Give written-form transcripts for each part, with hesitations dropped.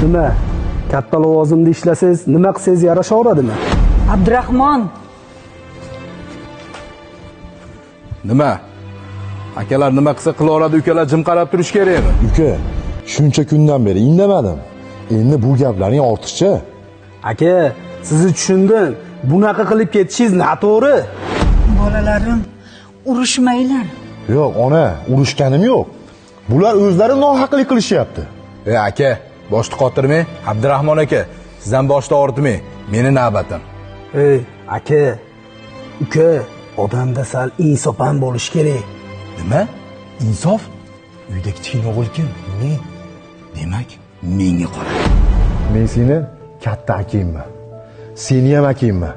Nima? Katta lavozimda ishlasangiz, nima qilsangiz yarashaveradimi? Abdurahmon. Nima? Akalar nima qilsa qilaveradi, ukalar jim qarab turish kerakmi? Uka, shuncha kundan beri indamadim. Endi bu gaplarning ortiqcha. Aka, sizni tushundim. Bunaqa qilib ketishingiz noto'g'ri. Bolalarim, urushmanglar. Yo'q, ona, urushganim yo'q. Bular o'zlari nohaqlik qilishyapti. Ey aka, boshni qotirmang. Abdurahmon aka, siz ham boshni og'ritmang. Meni navbatim. Ey, aka, uka, odamda sal insof ham bo'lish kerak. Nima? Insof? Uyda kichkina o'g'il kim? Men. Demak, menga qoladi. Men seni katta akangman. Seni ham akangman.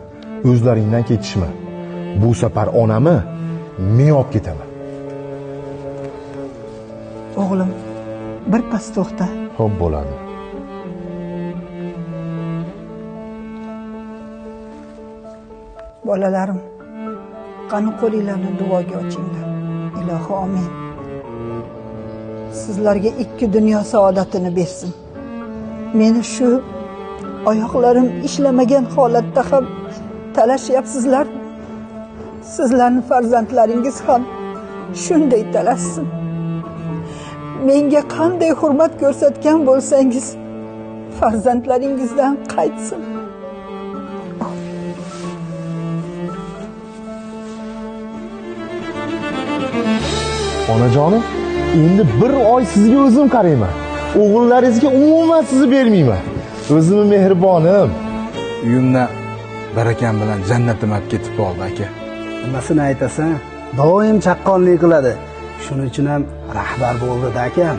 O'zlaringdan ketishma. Bu safar onamni men olib ketaman. O'g'lim, bir pas to'xta. Xo'p bo'ladi. Bolalarim, qani qo'linglarni duoga ochinglar. Ilohi amin. Sizlarga ikki dunyo saodatini bersin. Meni shu oyoqlarim ishlamagan holatda ham talashyapsizlar. Sizlarning farzandlaringiz ham shunday talashsin. Menga qanday hurmat ko'rsatgan bo'lsangiz, farzandlaringizdan qaytsin. Onajonim, endi bir oy sizga o'zim qarayman. O'g'illaringizga umuman sizni bermayman. O'zimni mehribonim. Uyimdan barakam bilan jannatim olib ketib qoldi aka. Nimasini aytasan? Doim chaqqonlik qiladi. Shuning uchun ham rahbar bo'ldi-da akam.